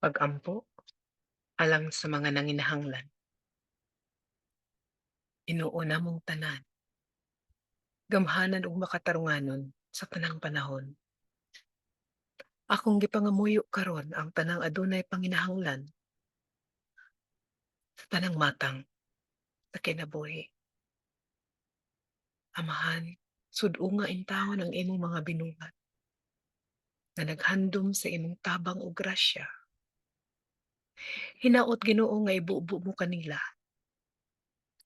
Pag-ampo alang sa mga nanginahanglan. Ginoo namong tanan, gamhanan ug makatarunganon sa tanang panahon. Akong gipangamuyo karon ang tanang adunay panginahanglan sa tanang matang sa kinabuhi. Amahan, sud-unga intawon ang imong mga binuhat nga naghandom sa imong tabang ug grasya. Hinaot, Ginoo, nga ibubo mo kanila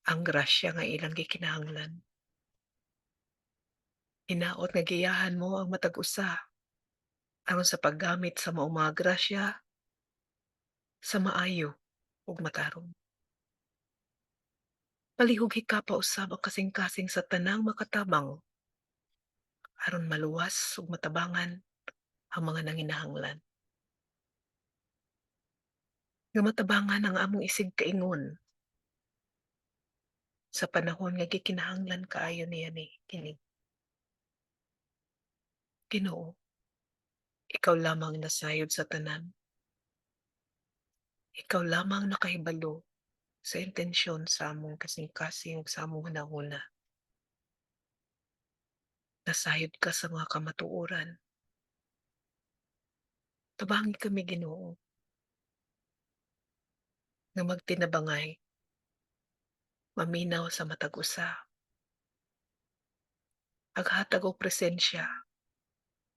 ang grasya nga ilang gikinahanglan. Hinaot nga giyahan mo ang matag usa aron sa paggamit sa maong mga grasya sa maayo ug matarong. Palihog hikapa usab ang kasing-kasing sa tanang makatabang aron maluwas ug matabangan ang mga nanginahanglan. Nga matabangan ang among isigkaingon sa panahon nga gikinahanglan kaayo niya ni kini. Ginoo, ikaw lamang nasayod sa tanan. Ikaw lamang nakahibalo sa intensyon sa among kasing-kasing ug sa among hunahuna. Nasayod ka sa mga kamatuoran. Tabangi kami, Ginoo, nga magtinabangay, maminaw sa matag usa, aghatag og presensya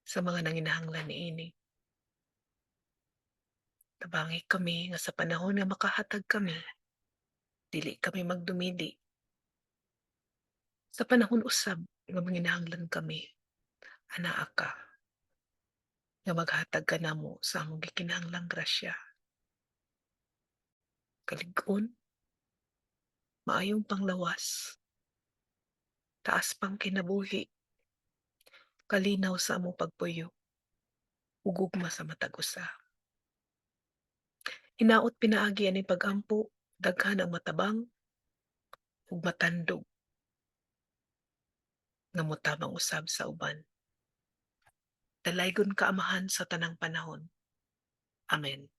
sa mga nanginahanglan niini. Tabangi kami nga sa panahon nga makahatag kami, dili kami magdumili. Sa panahon usab nga manginahanglan kami, anaa ka nga maghatag ka namo sa among gikinahanglang grasya. Kalig-on, maayong panglawas, taas pang kinabuhi, kalinaw sa among pagpuyo, ug gugma sa matag usa. Hinaot pinaagi aning pag-ampo, daghan ang matabang ug matandog nga motabang usab sa uban. Dalaygon ka, Amahan, sa tanang panahon. Amen.